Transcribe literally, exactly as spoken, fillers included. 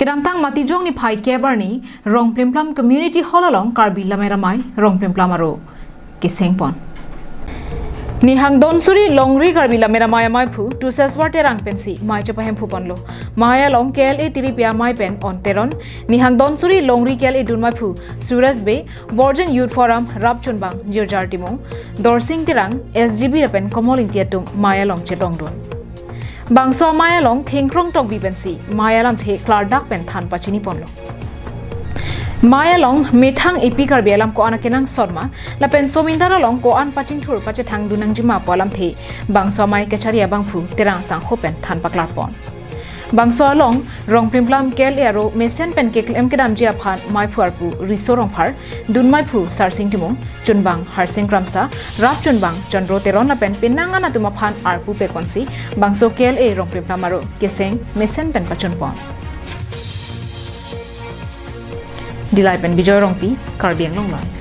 Kedamtang Matijong niphai kep arni Rongplimplam Community Hall along Karbi Lammet Amei Rongplimplam aro kesengpon. Nihang donsuri longri Karbi Lammet Amei amaiphu Tuseswar Terang pensi mei chepahemphuponlo. Mei along K L A tiripi amei pen On Teron, nihang donsuri longri K L A dunmeiphu Suraj Bey, Borjan Youth Forum rapchunbang Jirjar Timung, Dorsing Terang, S G B lapen Komol Ingti atum mei along chetongdun. Bangso amei along Thengkrong Tokbi pensi mei alamthe klardak pen than pachiniponlo. Mei along methang epi Karbi alam ko-an akenangsot ma lapen somindar along ko-an pachingthur pachethangdun nangjima pu alamthe bangso amei kachari abangphu Terang sangho pen than paklarpon. Bangso along Rongplimplam K L A aro mesen pen keklem kedamji aphan meiphu arpu Riso Rongphar, dunmeiphu Sarsing Timung, chunbang Harsing Kramsa, rapchunbang Chandro Teron lapen penang an atum aphan arpu peponsi bangso K L A Rongplimplam aro keseng mesen pen pachunpon. Dillai pen Bijoy Rongpi, Karbi Anglong Live.